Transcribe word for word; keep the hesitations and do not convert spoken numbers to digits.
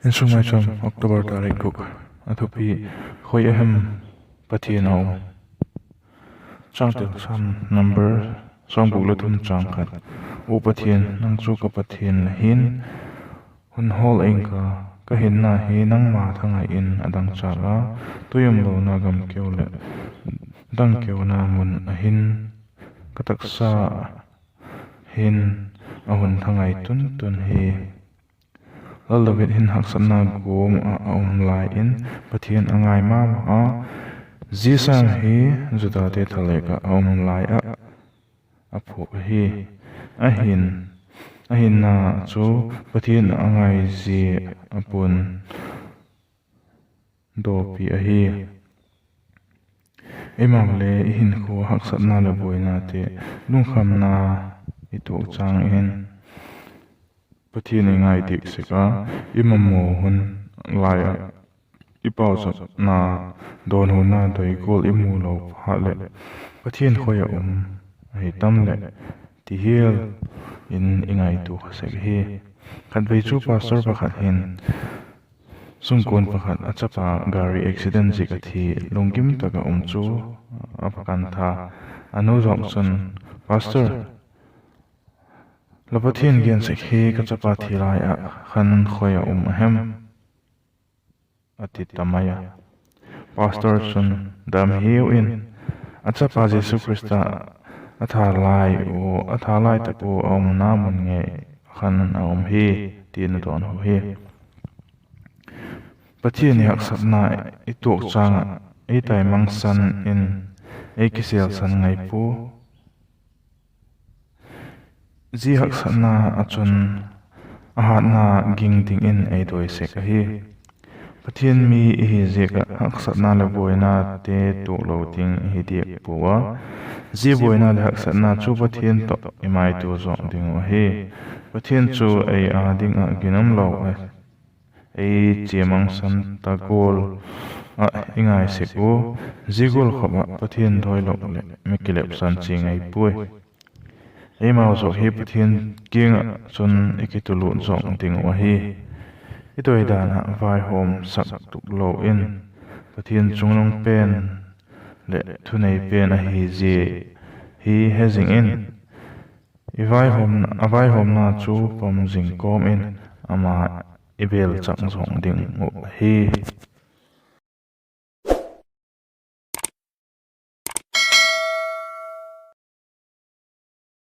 Insung Maicham, October tarik guk. A thupi: Khoi a hem Pathian a um? Changtel: Sam number sawmguk le thum, chang khat. U Pathian, nang chu ka Pathian la hi'n, hun hawl ing ka, ka hinna hi nangma thangai in a dangchâk a, tuiumlona gamkeu leh dangkeuna mun ah hin ka taksa hin a hun thangai tun tun hi. Lal David hin haksatna guam ah a um lai in Pathian a ngai ma ma a, zia Sam hi Judate thalêk ah a um lai ah a phuak ahi. Ahin, a hinna chu Pathian a ngai zia a puan dawpi ahi. Eimau le i hinkhua haksatna leh buainate lungkhamna i tuak châng in Pathian i ngai diak sek a, i mamaw hun lai ah i pauchapna dawnhuna doi gual i mu lo phat leh, Pathian khoi a um ahi tam leh ti hial in i ngaitua kha sek hi. Khatvei chu pastor pakhat hin sungkuan pakhat a chapa gari accident ziak a thi, lunggim tak ah um chu a va kan tha. A nu zawk chun, Pastor, la Pathian gen sek hi ka chapa thi lai ah khan khoi a um a hem? a ti ta mai a. Pastor chun, Dam hiau in, a chapa Jesu Khrista a tha lai u, a tha lai tak u a umna mun ngei khan a um hi, ti'n a dawnhu hi. Pathian i haksatna i tuak châng ah ei taimangsan in ei kisêlsan ngai pua. Zia haksatna ah chun a hatna ging dingin ei dawi sek ahi. Pathian mi i hi ziak ah haksatna leh buainate tuak lo ding i hi diak pua a. Zia buaina leh haksatna chu Pathian tawh i maitua zawk ding uh ahi. Pathian chu ei â ding ah ginum lo a, ei chiamangsan ta gual ah i ngai sek ua, zia gual khop ah Pathian dawilo leh mi kilepsan chi ngai puai. Eimau zawk hi Pathian kiang ah chun i kitulût zawk ding uh ahi. I doidan ah vaihawmsak tuk lo in, Pathian chungnung pen leh thunei pen ahi zia hi he zing in, i vaihawm, a vaihawmna chu pom zing kawm in ama i bêlchak zawk ding uh ahi.